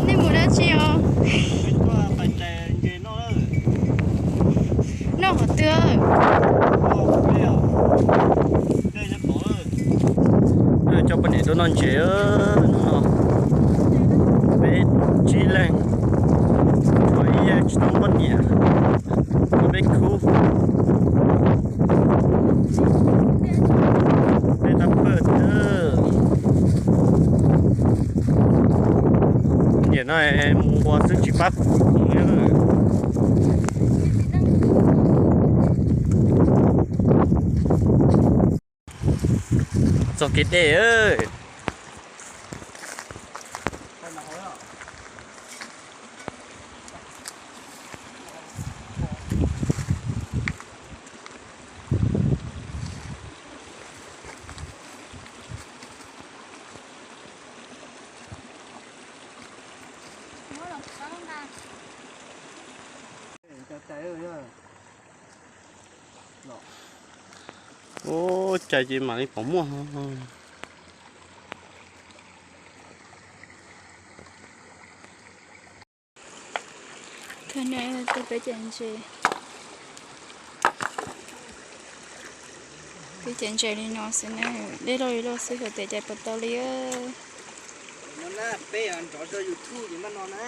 Nej mus dab tsi os? Noj qhov twg? Coj poj niam tuaj noj ntses no, peb tsib leeg, tshuav ib yawg tsis tau poj niam, peb khub, peb tab pawg. Niam no mus ua xwb tsis pab kuv. Txog kev dej. Ub, cais ces mam li pom muaj. Thaum no tuaj peb cais ntses, peb cais ntses li no xwb na, dej loj li loj xwb xyov tias cais puas tau li. Peb nrov rau YouTube ces maj no na.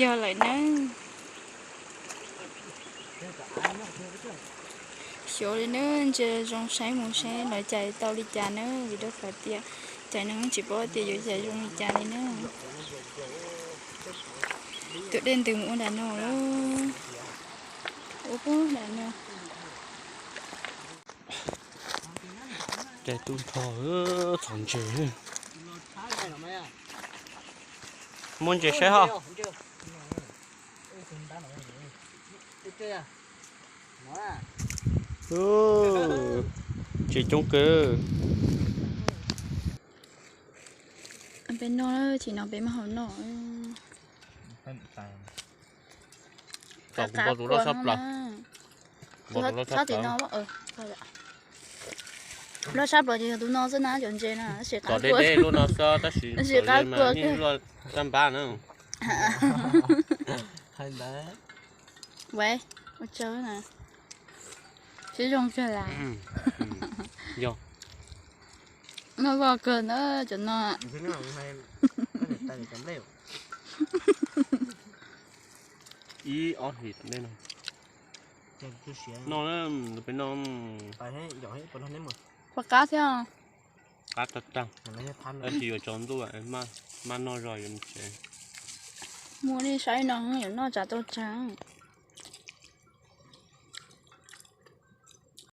Yog lawm na. Xyov li nawb, ntsia zoo saib mus saib lawv cais tau li cas nawb, vim rau qhov tias cais no tsis paub tias yuav cais zoo li cas li nawb. Tus dej ntws mus ua nram no lawm, ua puag nram no. Cais tu nrho txhom ntses. Muaj ntses saib ho. Ntses coob kawg. Peb noj, thim no peb maj hauv noj. Tom kuv npau tus loj sab plaws. Npau tus loj sab plaws. Loj sab plaws ces yog tus no xwb na cov ntses na, tom deb deb lub no xwb tab sis tom ze mas yeej luaj sab npab na. Ua tsaug na. Sib zoo kawg las. Yog. Noj loj kawg na cov no. Ib ob hlis tom ntej no. Noj, peb noj. Qhuav qab thiab. Qab tag tag. Tab sis yuav tsaus ntuj, maj noj zog yuav mus tsev. Muaj nej saib no yuav noj tsam tau tsag.